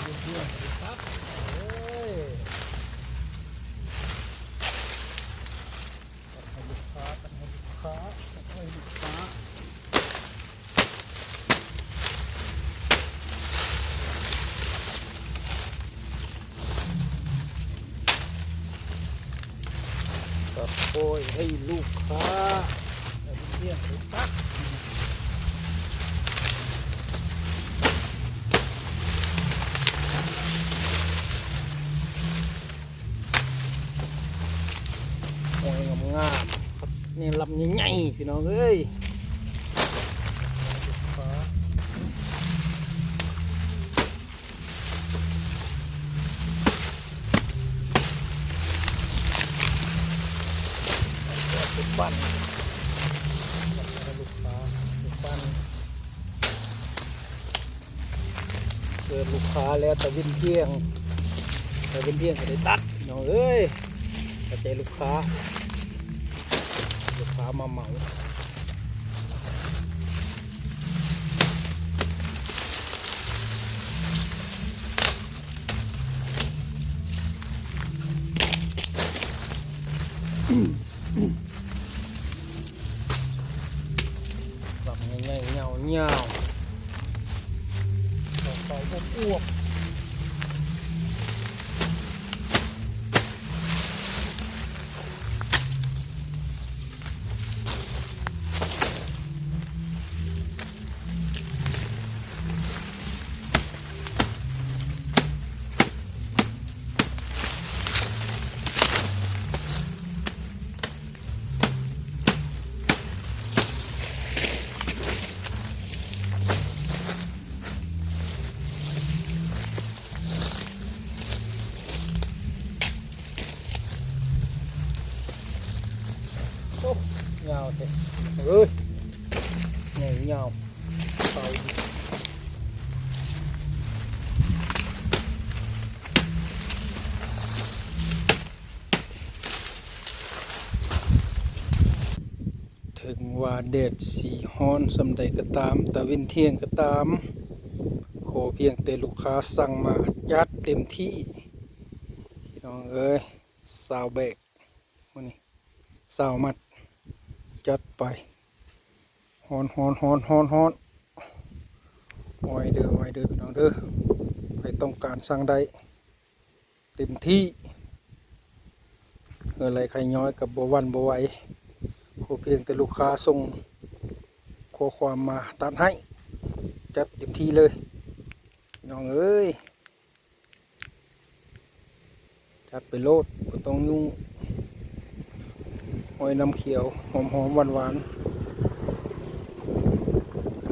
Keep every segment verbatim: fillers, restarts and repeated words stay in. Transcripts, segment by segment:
เอ้ย ตัดให้ลูกค้า ตัดให้ลูกค้า ตัดให้ลูกค้า ตัดโอยให้ลูกค้า เอาเที่ยงไปตัด หอยงามๆ ครับ นี่ลำใหญ่ๆ พี่น้องเอ้ย ลูกปั้น ลูกค้า ลูกปั้น เจอลูกค้าแล้ว ตะเวนเที่ยง ตะเวนเที่ยงก็ได้ตัด น้องเอ้ย กระจายลูกค้า ลูกค้ามาเหมา ลำใหญ่ๆ ยาวๆ ดอกเต๋าอวบโอ้ ยาวแท้ เอ้ย ใหญ่ยาว เต๋า ถึงว่าแดดสิฮ้อนส่ำใดก็ตาม ตะเว็นเที่ยงก็ตาม ขอเพียงแต่ลูกค้าสั่งมา จัดเต็มที่ พี่น้องเอ้ย ซาวแบก มื้อนี้ ซาวมัด จัดไป ฮ้อนๆ ฮ้อนๆ ฮ้อนๆ หอยเด้อ หอยเด้อ พี่น้องเด้อ ใครต้องการสั่งได้ เต็มที่ เหื่อไหลไข่ย้อยก็บ่หวั่นบ่ไหว ขอเพียงแต่ลูกค้าส่งข้อความมาตัดให้ จัดเต็มที่เลย พี่น้องเอ้ย จัดไปโลด บ่ต้องยุ่ง หอยน้ำเขียว หอมๆ หวานๆ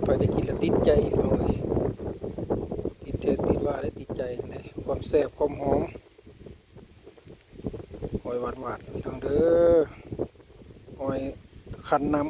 ไปได้กินแล้วติดใจ พี่น้องเอ้ย ติดแท้ติดว่าได้ติดใจเลย ความแซ่บ ความหอม หอยหวานๆ พี่น้องเด้อ หอยคันน้